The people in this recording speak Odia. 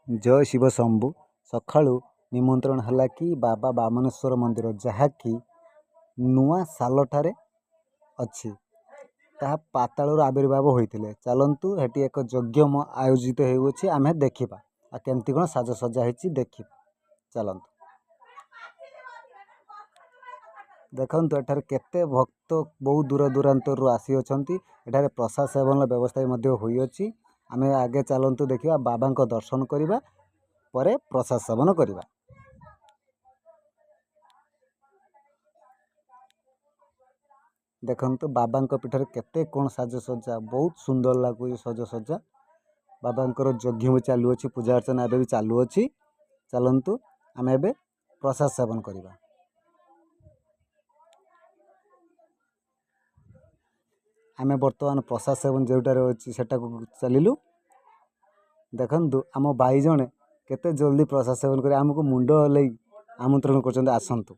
ଜୟ ଶିବ ଶମ୍ଭୁ। ସକାଳୁ ନିମନ୍ତ୍ରଣ ହେଲା କି ବାବା ବାମନେଶ୍ୱର ମନ୍ଦିର, ଯାହାକି ନୂଆ ସାଲଠାରେ ଅଛି, ତାହା ପାତାଳରୁ ଆବିର୍ଭାବ ହୋଇଥିଲେ। ଚାଲନ୍ତୁ, ସେଠି ଏକ ଯଜ୍ଞ ଆୟୋଜିତ ହେଉଅଛି, ଆମେ ଦେଖିବା ଆଉ କେମିତି କ'ଣ ସାଜସଜ୍ଜା ହେଇଛି ଦେଖିବା। ଚାଲନ୍ତୁ, ଦେଖନ୍ତୁ ଏଠାରେ କେତେ ଭକ୍ତ ବହୁ ଦୂର ଦୂରାନ୍ତରରୁ ଆସିଅଛନ୍ତି। ଏଠାରେ ପ୍ରସାଦ ସେବନର ବ୍ୟବସ୍ଥା ବି ମଧ୍ୟ ହୋଇଅଛି। ଆମେ ଆଗେ ଚାଲନ୍ତୁ ଦେଖିବା, ବାବାଙ୍କ ଦର୍ଶନ କରିବା ପରେ ପ୍ରସାଦ ସେବନ କରିବା। ଦେଖନ୍ତୁ ବାବାଙ୍କ ପୀଠରେ କେତେ କ'ଣ ସାଜସଜ୍ଜା, ବହୁତ ସୁନ୍ଦର ଲାଗୁଛି ସାଜସଜ୍ଜା। ବାବାଙ୍କର ଯଜ୍ଞ ବି ଚାଲୁଅଛି, ପୂଜା ଅର୍ଚ୍ଚନା ଏବେ ବି ଚାଲୁଅଛି। ଚାଲନ୍ତୁ, ଆମେ ଏବେ ପ୍ରସାଦ ସେବନ କରିବା। ଆମେ ବର୍ତ୍ତମାନ ପ୍ରସାଦ ସେବନ ଯେଉଁଟାରେ ଅଛି ସେଟାକୁ ଚାଲିଲୁ। ଦେଖନ୍ତୁ ଆମ ଭାଇ ଜଣେ କେତେ ଜଲ୍ଦି ପ୍ରସାଦ ସେବନ କରି ଆମକୁ ମୁଣ୍ଡ ହଲେଇ ଆମନ୍ତ୍ରଣ କରୁଛନ୍ତି, ଆସନ୍ତୁ।